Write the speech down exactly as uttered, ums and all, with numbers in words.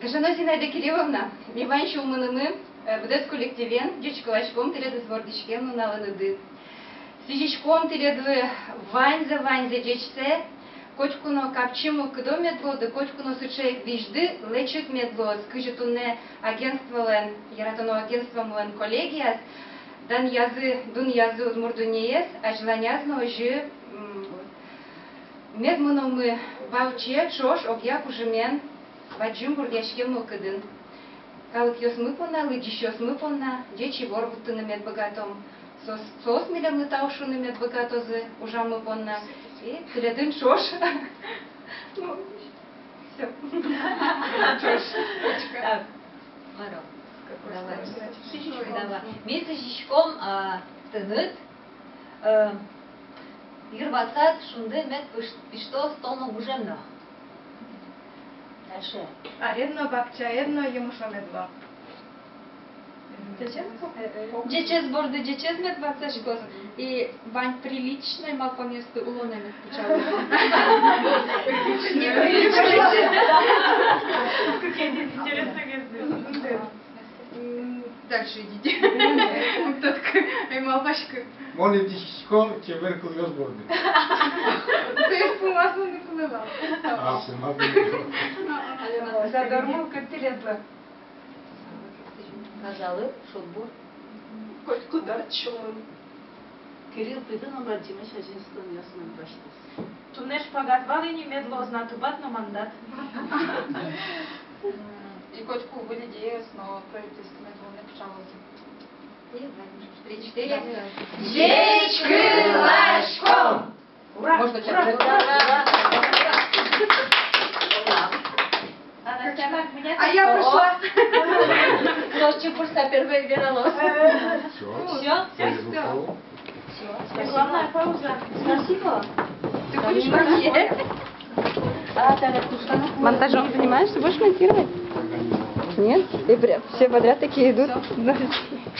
Гажано Зинаида Кирилловна, ми вань сюлмынымы, э, быдэс коллективен ӟечкыласьком тӥледыз вордӥськем нуналэныды. Сӥзиськом тӥледлы ваньзэ-ваньзэ ӟечсэ, котьку но капчи мылкыдо мед луоды, котьку но сыӵе ик визьды, лэчыт мед луоз, кызьы туннэ агентстволэн, яратоно агентствомылэн коллегияз, данъязы, дунъязы удмурт дуннеез, азьланяз но озьы, м, мед мыномы валче, ӵош, огъя кужымен, бадӟым бурдъяськем мылкыдын. Калыкъёсмы понна, лыдӟисьёсмы понна ӟеч ивор вуттыны мед быгатом. Соос, соос милемлы тау шуыны мед быгатозы ужаммы понна. И тӥледын ӵош. Ну, всё. Ӵош. Точка. Так, Маро. Давай. Давай. Ми сӥзиськом, а, тыныд, э, йырватсад шунды мед пыш-, пиштоз толмо гужем но. Дальше. Аред но, бакчаед но емышо мед луо. Ӟечез борды ӟечез мед ватсаськоз, и вань приличной малпанъёсты улонэ мед пыӵалоз. Неприличной. Интересно. М, дальше идите. Тот к-, ай, малпасько. Мон итӥсько чебер кылъёс борды. Ты пумаз но не кулыла. А, пумаз но не кулыла. Задор мылкыд тӥледлы. Казалы шудбур. Котькуд ар сюлмын. Кирилл пиды но бадӟымесь азинсконъёс мед басьтоз. Туннэ шпагат вал ини, мед луоз на тубат но мандат. И котьку выль идеяос но проектъёсты мед луыны пыӵалозы. Три, четыре. Ӟечкыласьком! Ура! Можно ура! Ура! Ура! А я прошла. Нош чупырса первой вералоз. Всё? Всё? Всё. Рекламная пауза. Спасибо. Ты будешь монтировать? Монтажом занимаешься? Будешь монтировать? Нет? И прям все подряд такие идут.